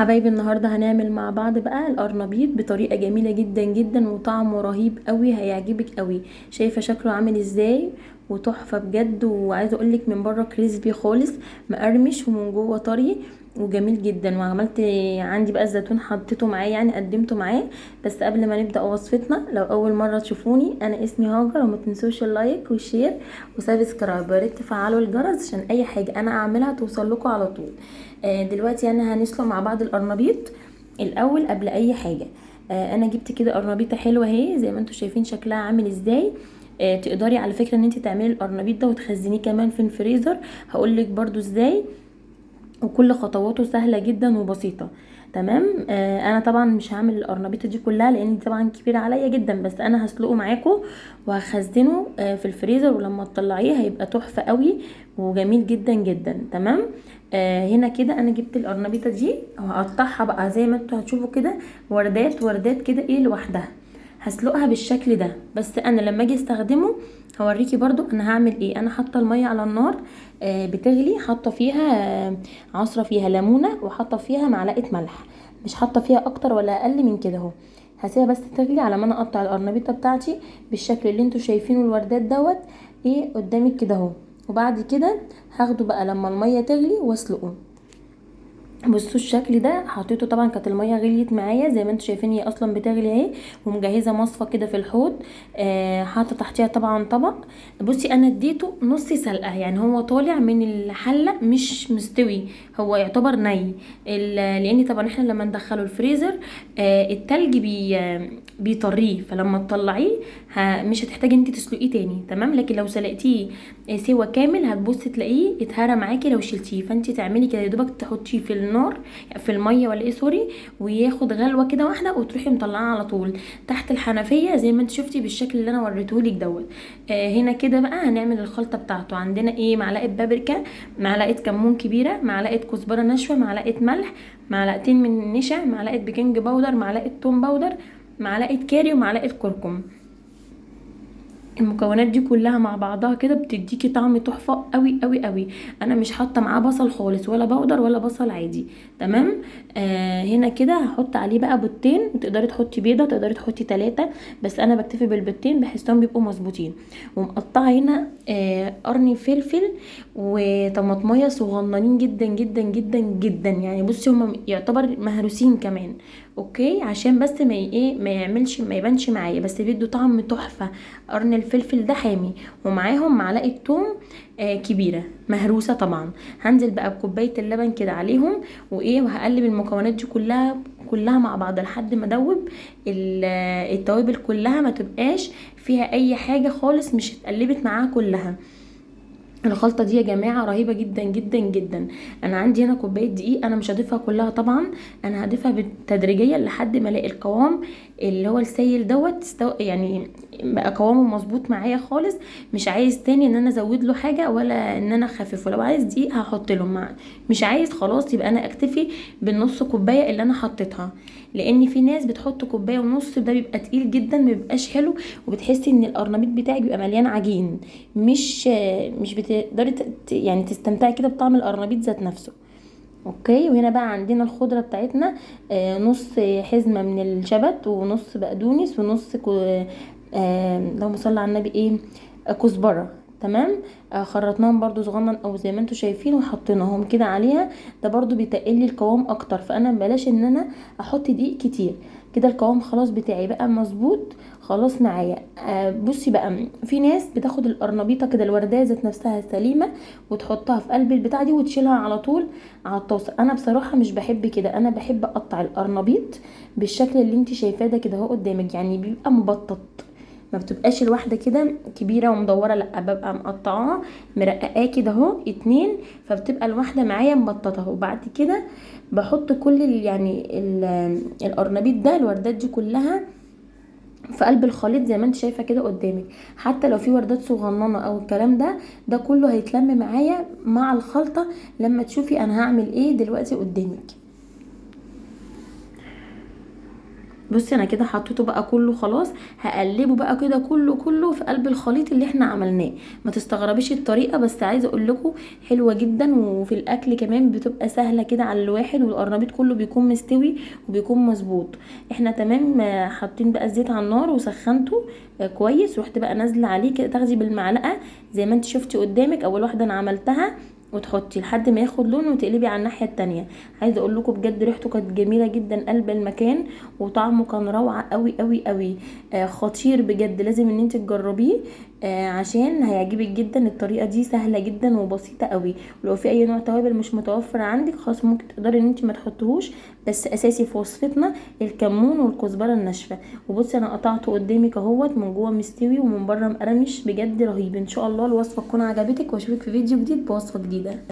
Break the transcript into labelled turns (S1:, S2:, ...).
S1: حبايبي النهارده هنعمل مع بعض بقى القرنبيط بطريقة جميلة جدا جدا وطعمه رهيب قوي، هيعجبك قوي. شايفه شكله عامل ازاي وتحفه بجد. وعايزه اقولك من بره crispy خالص مقرمش، ومن جوه طري وجميل جدا. وعملت عندي بقى الزيتون حطيته معاه، يعني قدمته معاه. بس قبل ما نبدا وصفتنا، لو اول مرة تشوفوني انا اسمي هاجر، وما تنسوش ال like وال share و subscribe، يا ريت تفعلوا الجرس عشان اي حاجة انا اعملها توصل لكم على طول. دلوقتي انا هنسلق مع بعض القرنبيط الاول قبل اي حاجة. انا جبت كده قرنبيطه حلوة اهي زي ما انتم شايفين شكلها عامل ازاي. تقدري على فكرة ان انت تعملي القرنبيط ده وتخزنيه كمان في الفريزر، هقولك برده ازاي، وكل خطواته سهلة جدا وبسيطة. تمام. انا طبعا مش هعمل القرنبيطه دي كلها لان دي طبعا كبيرة عليا جدا، بس انا هسلقه معاكم وهخزنه في الفريزر، ولما تطلعيه هيبقى تحفة قوي وجميل جدا جدا. تمام. هنا كده انا جبت القرنبيطه دي وهقطعها بقى زي ما انتوا هتشوفوا كده، وردات وردات كده ايه لوحدها. هسلقها بالشكل ده، بس انا لما اجي استخدمه هوريكي برضو انا هعمل ايه. انا حاطه المية على النار بتغلي، حاطه فيها عصره فيها ليمونه، وحاطه فيها معلقه ملح، مش حاطه فيها اكتر ولا اقل من كده اهو. هسيبها بس تغلي على ما انا اقطع القرنبيطه بتاعتي بالشكل اللي انتوا شايفينه الوردات دوت ايه قدامك كده اهو. وبعد كده هاخده بقى لما المية تغلي واسلقه. بصوا الشكل ده حطيته، طبعا كانت المية غليت معايا زي ما انتم شايفين، هي اصلا بتغلي اهي، ومجهزه مصفى كده في الحوض. حاطه تحتيها طبعا طبق. بصي انا اديته نص سلقه، يعني هو طالع من الحلة مش مستوي، هو يعتبر ني، لان طبعا احنا لما ندخله الفريزر التلج بيطريه، فلما تطلعيه مش هتحتاجي انت تسلقيه تاني. تمام. لكن لو سلقتيه سوا كامل هتبصي تلاقيه اتهرى معاكي لو شلتيه، فانت تعملي كده يا دوبك تحطيه في النار في المية ولا ايه sorry، وياخد غلوه كده واحدة وتروحي مطلعاه على طول تحت الحنفية زي ما انت شفتي بالشكل اللي انا وريتهولك دوت. هنا كده بقى هنعمل الخلطة بتاعته. عندنا ايه؟ معلقه بابريكا، معلقه كمون كبيرة، معلقه كزبره ناشفة، معلقه ملح، معلقتين من النشا، معلقه baking powder، معلقه توم powder، معلقه كاري، ومعلقة كركم. المكونات دي كلها مع بعضها كده بتديكي طعم تحفة قوي قوي قوي. انا مش حاطه معاه بصل خالص، ولا powder ولا بصل عادي. تمام. هنا كده هحط عليه بقى بيضتين، تقدري تحطي بيضة، تقدري تحطي 3، بس انا بكتفي بالبيضتين بحسهم بيبقوا مظبوطين. ومقطعه هنا قرن فلفل وطماطميه صغننين جدا جدا جدا جدا، يعني بصي هما يعتبر مهروسين كمان. okay، عشان بس ما ايه ما يعملش ما يبانش معايا، بس بيدوا طعم تحفة. قرن الفلفل ده حامي، ومعاهم معلقه توم كبيرة مهروسه طبعا. هنزل بقى بكوبايه اللبن كده عليهم، وايه وهقلب المكونات دي كلها مع بعض لحد ما ادوب التوابل كلها، ما تبقاش فيها اي حاجة خالص، مش اتقلبت معاها كلها. الخلطة دي يا جماعة رهيبة جدا جدا جدا. انا عندي هنا كوباية دقيق، انا مش هضيفها كلها طبعا، انا هضيفها بالتدريجيه لحد ما الاقي القوام اللي هو السايل دوت يعني بقى قوامه مظبوط معايا خالص، مش عايز تاني ان انا ازود له حاجة ولا ان انا اخففه. لو عايز دقيق هحط له، مش عايز خلاص يبقى انا اكتفي بالنص كوباية اللي انا حطيتها، لان في ناس بتحط كوباية ونص، ده بيبقى تقيل جدا ما بيبقاش حلو، وبتحسي ان القرنبيط بتاعك بيبقى مليان عجين، مش بتقدري يعني تستمتعي كده بطعم القرنبيط ذات نفسه. okay. وهنا بقى عندنا الخضرة بتاعتنا، نص حزمه من الشبت، ونص بقدونس، ونص اللهم صل على النبي ايه كزبره. تمام. خرطناهم برضو صغنن او زي ما انتم شايفين، وحطيناهم كده عليها. ده برضو بيتقل لي القوام اكتر، فانا بلاش ان انا احط دقيق كتير كده. القوام خلاص بتاعي بقى مظبوط خلاص معايا. بصي بقى، في ناس بتاخد القرنبيطه كده الوردية ذات نفسها سليمة وتحطها في قلب البتاع دي وتشيلها على طول على الطاسه. انا بصراحة مش بحب كده، انا بحب اقطع القرنبيط بالشكل اللي انت شايفاه ده كده اهو قدامك، يعني بيبقى مبطط، ما بتبقاش الواحدة كده كبيرة ومدوره، لا ببقى مقطعاه مرققاه كده اهو 2، فبتبقى الواحدة معايا مبططه. وبعد كده بحط كل القرنبيط ده الوردات دي كلها في قلب الخليط زي ما انت شايفه كده قدامك. حتى لو في وردات صغننه او الكلام ده، ده كله هيتلم معايا مع الخلطة لما تشوفي انا هعمل ايه دلوقتي قدامك. بصي انا كده حطيته بقى كله خلاص، هقلبه بقى كده كله كله في قلب الخليط اللي احنا عملناه. ما تستغربيش الطريقة، بس عايزه اقول لكم حلوة جدا، وفي الاكل كمان بتبقى سهلة كده على الواحد، والقرنبيط كله بيكون مستوي وبيكون مظبوط. احنا تمام حاطين بقى الزيت على النار وسخنته كويس، رحت بقى نازله عليه كده، تاخدي بالمعلقه زي ما انت شفتي قدامك اول واحدة انا عملتها، وتحطي لحد ما ياخد لون وتقلبي على الناحية التانية. عايزه اقول لكم بجد ريحته كانت جميلة جدا قلب المكان، وطعمه كان روعه قوي قوي قوي، خطير بجد. لازم ان انت تجربيه عشان هيعجبك جدا. الطريقة دي سهلة جدا وبسيطة قوي، ولو في اي نوع توابل مش متوفر عندك خلاص ممكن تقدري ان انت ما تحطيهوش، بس اساسي في وصفتنا الكمون والكزبره الناشفه. وبصي انا قطعته قدامك اهوت، من جوه مستوي ومن بره مقرمش، بجد رهيب. ان شاء الله الوصفة تكون عجبتك، واشوفك في فيديو جديد بوصفه جديدة.